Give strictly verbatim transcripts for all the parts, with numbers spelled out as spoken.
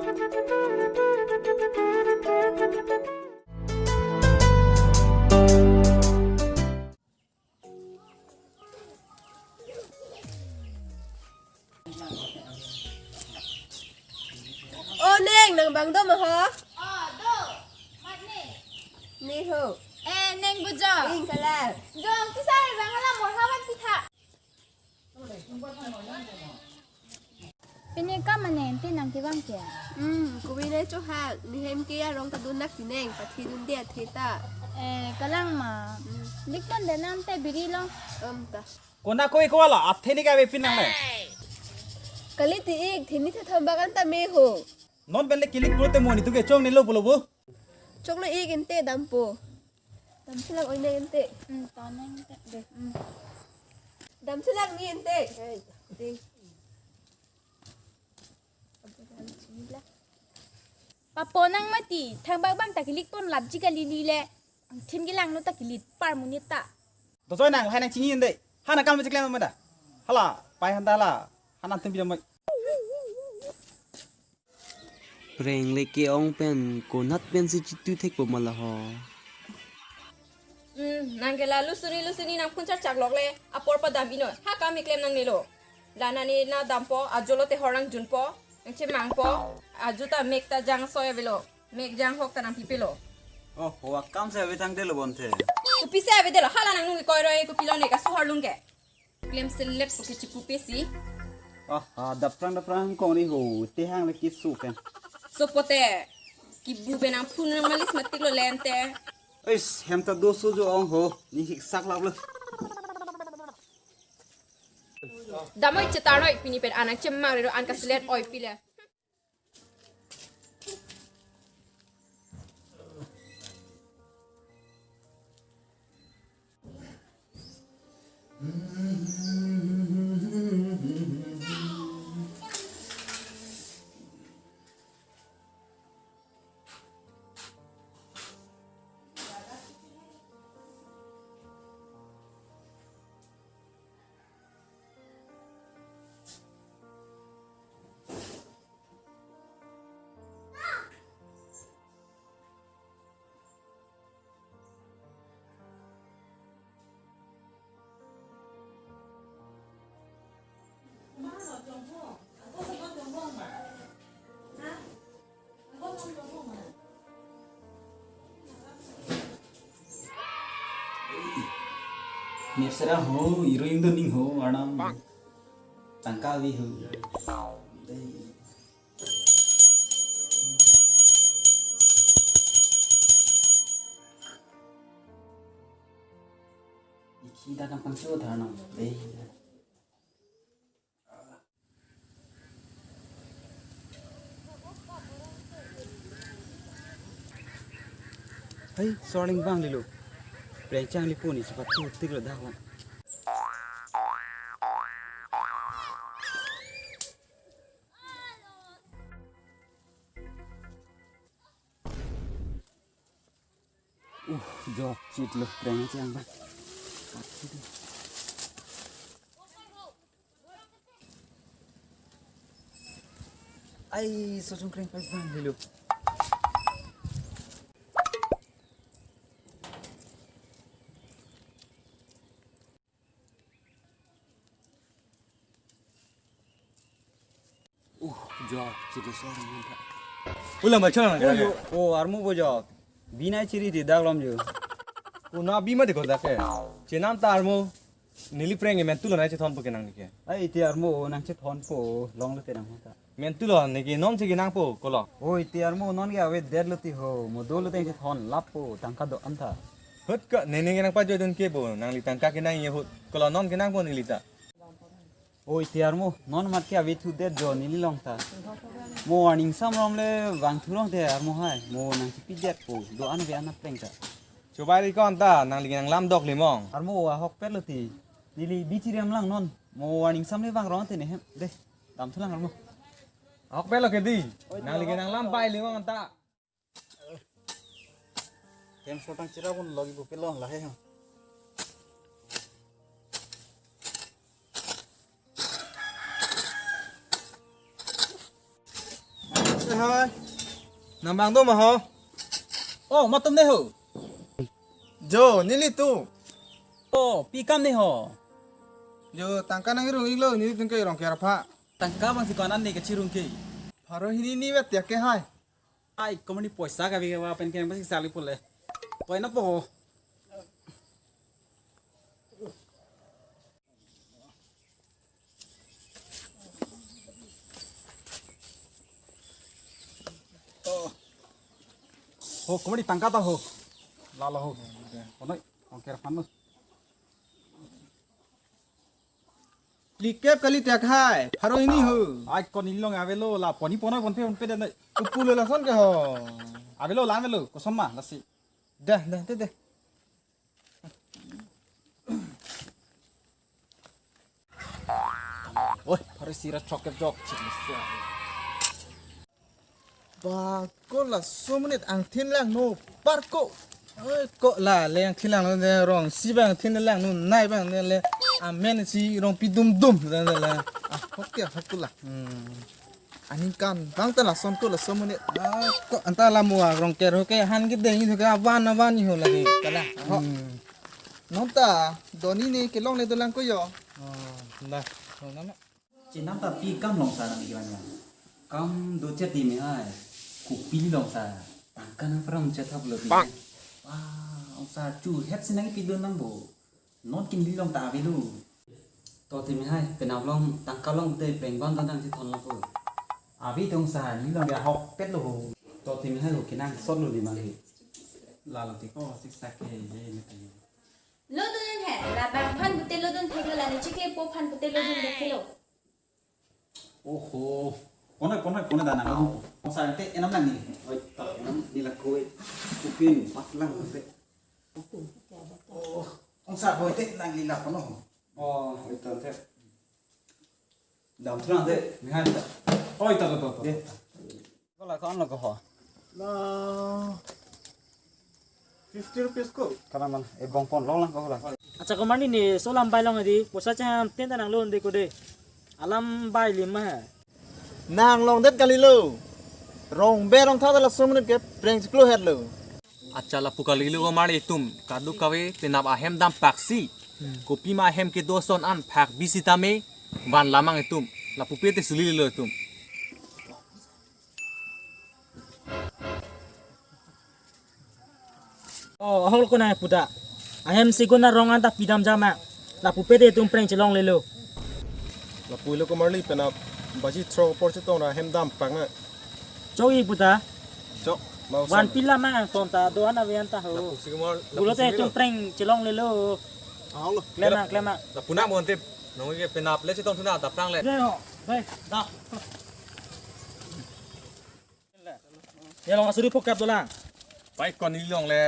O neng, nang bang do ma ho? Oh, do. Mat ne? Ne ho. Eh, neng bujo. Ing kalar. Dong, kisai bang hala mor hawan pitha. Pini kam ane ente nang kevang ke? Hmm, kuwi ne chohak, ne hem ke arong ta dun nak tineng, pathi dun dia theta. Eh, kalang ma. Hmm. Lik ton de nang te biri long. Om ta. Kona koi ko la, athe ni ka be pinang le. Kali ti ik, thini the thambak an ta me ho. Non pen le kilik pulote mo ni tu ke chong ne lo pulo bo. Choklo ik ente dampo. Damselang oi neng ente. Hmm, ta neng ente. De. Hmm. Damselang ni ente. Hey, de. Papo nang mati, thangbak bang ta kilik pon lapji kali li le. Angthin kilang no ta kilit par monit ta. Dojoi nang, lahai nang chini ende. Hana kam chiklen mada. Hala, pai handa hala. Hana tum bidam mai. Preng le ke-ong pen konat pen si chitu thekpo ma la ho. Hmm, nang ke la lusuri lusuri nang phun charchak lok le apor padam inoi. Ha kam iklem nang nelo. Lana ne na dampo, ajo lote hor nang junpo, nang chemangpo, ajo ta mek ta jang soi avelo. Mek jang hok ta nang pipelo. Oh, wa kam se ave thang delo bonte. Kopi se ave delo, hala nang nung koi roi kopilo ne ka suhar lung ke. Klem selet ko ke chipu pesi. Ah, ah, daprang daprang kong ri ho, te hang le kisu pen. So pote, kibu benang phun nang malis matik lo lente. Is, hem ta do so jo ong ho, ni hik sak lap lo. Damoi chetar noi pini pen anang chemang rero an ka selet oi pile. Nepsera ho, iru indo ning ho, arnam. Tangka vi ho. Dei. Iki da nang pangcho dharnam. Dei. Hai, sorling bang lilo. Prengchang lipo ni cepat tu tik lo dah. Uh, jok chit lo prengchang bang. Ai, sojung kreng pai bang hilo. Uh, jok chit lo sorling bang. Ulam bachon na. Oh, yo. Oh, armo bo jok. Binai chiri di dak lom jo. Ko na bi ma de ko dak ke. Chenam ta armo. Neli preng mentu lo nang chethonpo ke nang neke. Ai, iti armo nang chethonpo, long lote nang ta. Mentu lo neke non che kenangpo, kolo. O, iti armo non ke ave det lo ti ho, mo do lote chethon lappo, tangka do-an ta. Hut ka, ne neke nang pajoi dun ke bo, nangli tangka kenang ye hut, kolo non kenangpo neli ta. O, iti armo, non mat ke ave thu det jo neli long ta. Mo warning sam rom le vang thu long te armo hai, mo nang chipi detpo, do-an ave anat preng ta. Chobai ri kon ta, nangli nang lam dok limong. Armo ahok pet lo ti. Neli bi chiri am lang non. Mo warning sam le bang rong te ne hem. De, dam thu lang armo. Ahok pet lo ke di. Nangli nang lam pai limong ta. Tem sotang chira pon logi bu pelon lahai ha. Hai. Nang bang do ma ho? Oh, matum ne ho? Jo, nelitum. Oh, pi kam ne ho? Jo, tangka nang rung-iklo, nelitum ke Rongker aphan. Tangka bang si ko-an ne kachirung ke. Pharo hini ni vet ya ke hai. Ai, komat ne poisa kave kave pen ke bang si sali pule. Poi na po ho. Oh. Ho, komat ne tangka ta ho. Lalo ho. Konoi, Rongker aphan lo. Likep kali tiak hai, pharo hini ho. Ai, ko neli along avelo, la poni ponoi ponpe ponpe dan. Upulo lason ke ho. Avelo, la avelo, koson ma, lasi. Dah, dah, dah, dah. Oi, pharo isi ra chok kep jok. Ba, ko laso monit angthin langno, par ko. Oi, ko la le angthin langno de rong, si bang angthin langno, nai bang ne le, amen si Rongpi Dumdum, de le. Ah, oke, oke la. Hmm. Aningkan bang ta lason ko laso monit. Ah, ko anta la mo a Rongker ho ke han ke deng ho ke avan avan ho lagi. Kala. Ho. Hmm. Non ta doni ne kelongle dolang ko jo. Oh, na. Ho na. Chenam ta pi kam long sa nang kiran ya. Kam dochot di me hai. Kopi long sa. Tangka nang pram chet thap lo di. Bang. Wah, ong sa chu het si nangpi dun nang bo. Non kin di long ta avelo. To ti me hai, penap long, tangka long te peng ban ta nang si thon lo ko. Avi tung sa, neli along ya hok pet lo ho. To ti me hai, ho kinang sot lo di ma he. Lalo ti ko, siksa ke, ye, ye, me ta ye. Lodun he, labang aphan pute lodun theklo, la ne chiklepo aphan pute lodun theklo. Oho. Konoi, konoi, konoi da nang lo. Ong sa te enam lang ne. Oi, ta enam ne la koi. Kupin, pat lang te. Oh, ong sa koi te nang lila kono. Oh, oi, ta te. Dam thura te, me hai ta. Oi, ta, ta, ta, ta. Ye. Ko la ko-an lo ko ho? La fifty rupees ko. Kana man, e bong pon long lang ko la. Acha, komat ne ne so lam bai long di, poisa cham ten ta nang lo de ko de. Alam bai lim ma. Nang longdet kali lo. Rongbe rongtha ta laso monit ke preng chiklo het lo. Acha, lapu kali lo komat ne itum, kadokave penap ahem dampak si. Kopima ahem kedo ason an phak bi sitame van lamang itum. Lapupe te suli lo itum. Oh, ahok lo konat pu ta. Ahem si konat rong an ta pidam jama. Lapupe te itum preng chelonglelo. Lapu lo komat ne penap baji throk apor chetong ra ahem dampak na. Chok-ik pu ta. Chok. Mau van san. Pi lamang angton ta do-an ave-an ta ho. Lapu si komat, lapu pulote si itum lo. Preng chelonglelo. Ahok lo. Klem nang, klem nang. Lapu nang mo ante. Nong ke penap le chetong thu na dap tang le. Ye ho. Bai, da. Ya long asuri phokep dolang. Pai ko neli along le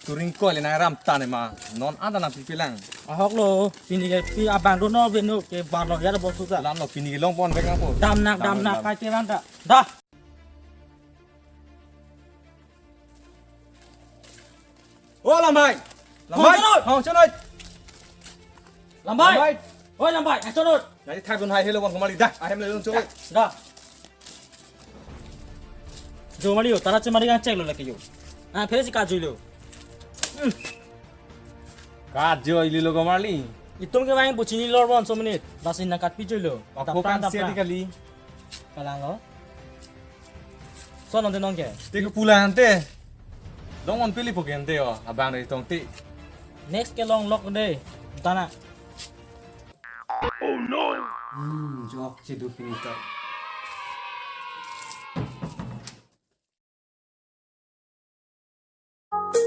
turing ko le nang ram ta ne ma. Non ada nang pipi lang. Ahok lo, pini ke pi abang do no beno ke bar lo ya bo su ta. Lam lo pini ke long pon bek nang po. Dam nak, dam nak, kai ke lang ta. Da. O Lambai. Lambai. Hong chonoi. Hong chonoi. Lambai. Lambai. Oi Lambai, hong chonoi. Nai thak dun hai helo bon komat ne da. Ahem le dun choi. Da. Jo mari yo, tara che mari kan check lo lake yo. Ah, phere si ka jui lo. Hmm. Ka jui lo komat ne. Itum ke bang buchini lor bon so minute. Bas in nang kat pi jui lo. Apa dapra, kan dapra. Sia di kali. Kalang lo. So nong te nong ke. Te ke pulang te. Long on pili po ke te o. Abang de tong te. Next ke long lok de. Tana. Oh no. Hmm, jok chedu finisher.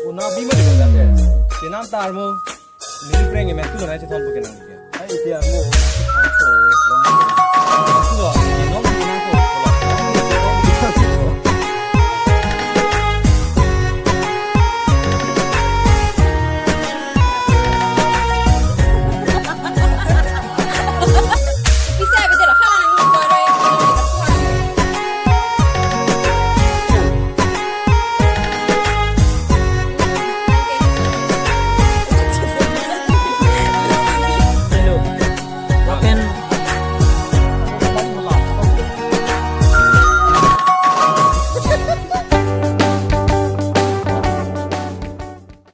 Una bima di ba ke. Chenam ta armo. Neli preng emen tu nai chethon po ke nang ke. Ai iti armo.